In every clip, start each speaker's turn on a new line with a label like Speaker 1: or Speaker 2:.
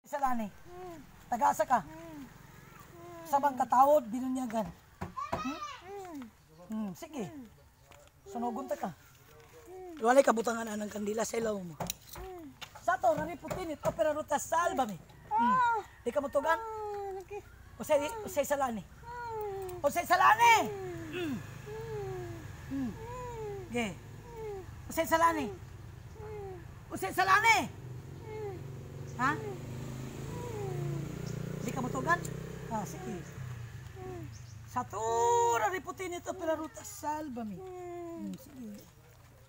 Speaker 1: Salani. Tagasa ka. Sa bang katawod, binunyagan. Hmm? Sige. Sunugon ta ka. Walay kabutangan anang kandila sa ilaw mo. Sa to, rari putinit, opera ruta salvame. Di ka mutugan? Usay, usay salani. Usay salani! Ge. Usay salani. Usay salani! Ha? Di ka mutugan? Ah, sige. Sa to, rari putinit, opera ruta salvame. Sige.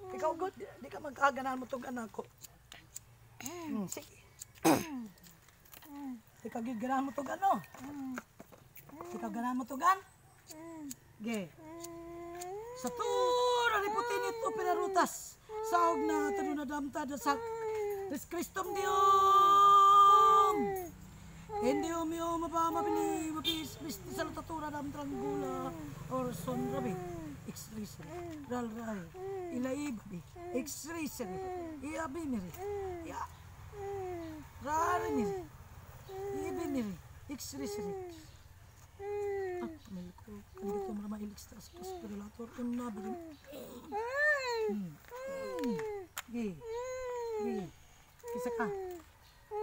Speaker 1: Ikaw, good. Di ka magkaganahan mo tugan ako. Sige. Di ka gyud ganahan mo tugan, no? Di ka ganahan mo tugan? Ge. Sa tura ni putinit opera rutas. Saog na tanunadamta da sa Ris Kristum Diom. Hindi umiyo mapa mabili mapis bisti sa lutatura dam trangula or son rabi. X-ray ral ral ilai babi X-ray iya bimiri ya rari miri ibi miri X-ray. Ah, pamilya ko. Kaligit mo naman ilik sa aspirulator. Una, bigyan. Gi. Gi. Kisa ka.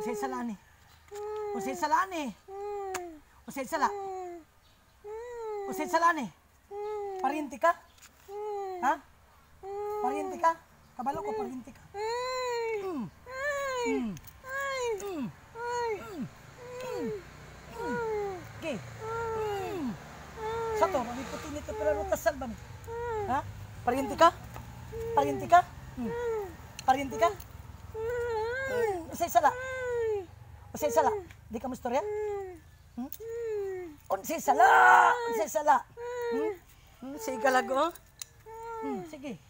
Speaker 1: Usay sala ni. Usay sala ni. Usay sala. Usay sala ni. Paryente ka? Ha? Paryente ka? Kabalo ko, paryente ka. Gi. Sa to, mamiputi nito pero rutas salbam. Ha? Paryente ka? Paryente ka? Paryente ka? Usay sala. Usay sala. Di ka mo istorya? Hmm? Unsay sala! Unsay sala! Hmm? Sige lago. Sige.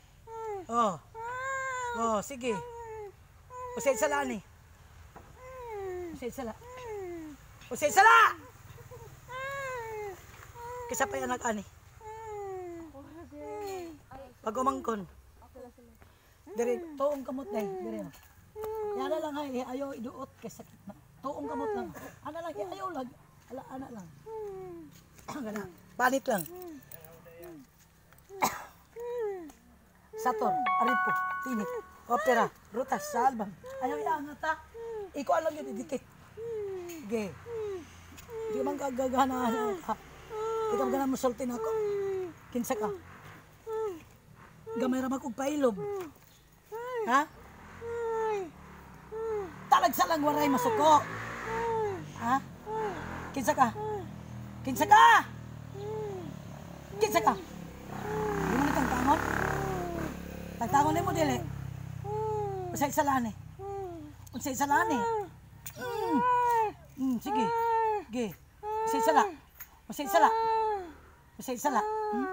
Speaker 1: Oh. Oh, sige. Usay sala ni. Usay sala. Usay sala! Kisa pa anak ani. Pag umangkon. Dire, tuong kamot day, dire. Yana lang ay ayaw iduot kay sakit na. Tuong kamot lang. Ana lang ayaw lang. Ala ana lang. Gana. Panit lang. Sator, aripo, tinit, opera, rutas, salbam. Ayaw iangat ha. Iko alam yun, idikit. Sige. Di man kagagana ha. Ikaw gana mo sultin ako. Kinsa ka? Gamay ra man kog pailob. Ha? Talag sa lang waray masuko. Ha? Kinsa ka? Kinsa ka? Kinsa ka? Di mo na tangtangon? Tangtangon nimo dili. Unsay sala ni? Unsay sala ni? Sige. Sige. Unsay sala? Unsay sala? Unsay sala? Hmm?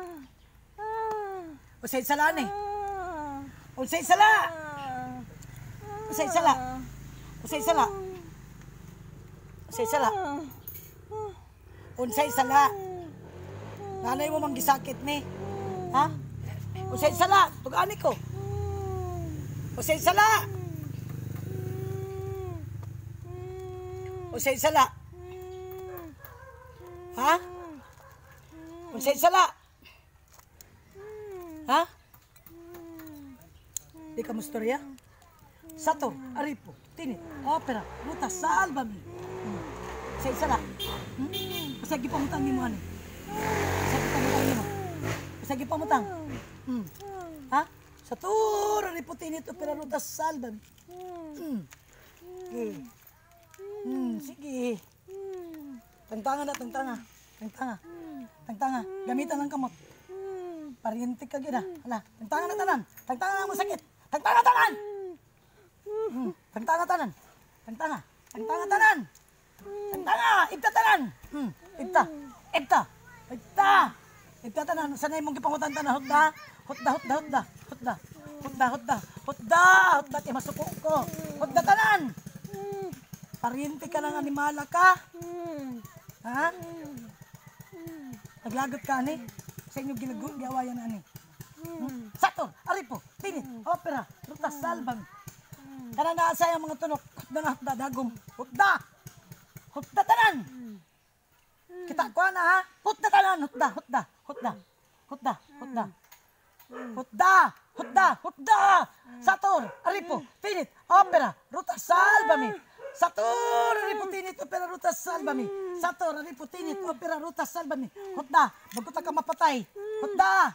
Speaker 1: Unsay sala ni? Unsay sala? Unsay sala? Unsay sala? Unsay sala? Unsay sala? Nanay mo mang gisakit ni. Ha? Unsay sala? Tugani ko. Unsay sala? Unsay sala? Ha? Unsay sala? Ha? Di ka mo storya? Sator, aripo, tinit, opera, ruta, salvame. Unsay sala? Hmm? Unsay gipamutang nimo ani? Unsay gipamutang nimo? Unsay gipamutang? Ha? Sator, aripo, tinit, opera, ruta, salvame. Sige. Sige. Tangtanga na, tangtanga. Tangtanga. Tangtanga. Gamitan ng kamot. Paryente ka gyud ah. Hala, tangtanga na tanan. Tangtanga na mo sakit. Tangtanga tanan. Tangtanga tanan. Tangtanga. Tangtanga tanan. Tangtanga, ibta tanan. Ibta. Ibta. Ibta. Ibta tanan. Sanay mong gipangutan tanan hutda. Hutda, hutda, hutda. Hutda. Hutda, hutda. Hutda, hutda kay masuko ko. Hutda tanan. Paryente ka ng animala ka. Ha? Naglagot ka ani? Sa inyo giawayan ani. Sator, aripo, tinit, opera, rutas, salbang. Kanang naa sa mga tunok, hutda na hutda, dagom, hutda. Hutda tanan. Kita ko na ha. Hutda tanan, hutda, hutda, hutda. Hutda, hutda. Hutda, hutda, hutda. Sator, Aripo, Finit, Opera, Ruta, Salvami. Sator, Aripo, Tinit, Opera, Ruta, Salvami. Sator, Aripo, Tinit, Opera, Ruta, Salvami. Hutda, bago ta ka mapatay. Hutda.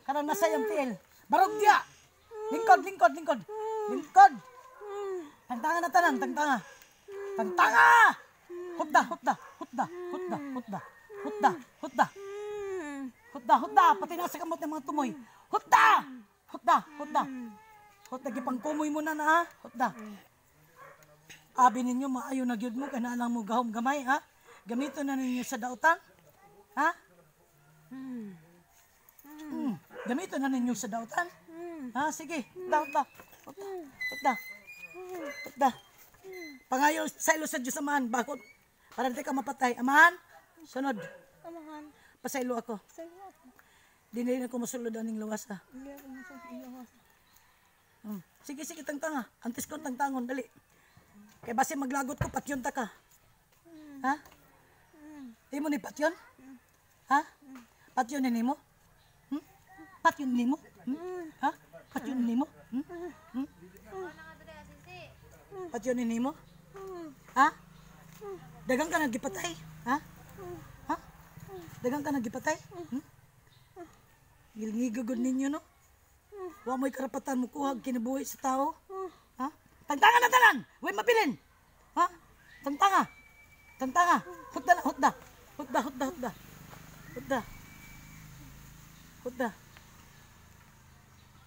Speaker 1: Kanang nasa iyang tiil. Barog diya. Lingkod, lingkod, lingkod. Lingkod. Tangtanga na tanan, tangtanga. Tangtanga! Hutda, hutda, hutda, hutda, hutda, hutda, hutda. Hutda, hutda, pati nasa kamot ng mga tumoy. Hutda! Hutda, hutda. Hutda, gipangkumoy mo na na ha. Hutda. Abi ninyo, maayo na gyud mo, kay naa lang mo gahom gamay, ha? Gamito na ninyo sa dautan. Ha? Gamito na ninyo sa dautan. Ha? Sige, hutda, hutda. Hutda, hutda. Hutda. Pangayo sa ilo sa Diyos Amahan, bakit? Para di ka mapatay. Amahan, sunod.
Speaker 2: Amahan,
Speaker 1: Pasaylo ako.
Speaker 2: Sa'yo ako.
Speaker 1: Di na rin ako masulod aning lawas ha.
Speaker 2: Hindi ako masulod.
Speaker 1: Sige, sige, tangtanga. Antes ko tangtangon, dali. Kay basi maglagot ko, patyon ta ka. Ha? Di mo ni patyon? Ha? Patyon ni nimo? Hmm? Patyon ni mo? Hmm? Ha? Patyon ni mo? Hmm? Hmm? Patyon ni nimo? Ha? Dagang ka nagipatay? Ha? Ha? Dagang ka nagipatay? Hmm? Gilngigagod ninyo, no? Wa mo'y karapatan mo kuha kinabuhi sa tao. Ha? Tangtanga na tanan! Way mabilin! Ha? Tangtanga! Tangtanga! Hutda na, hutda! Hutda, hutda, hutda! Hutda! Hutda!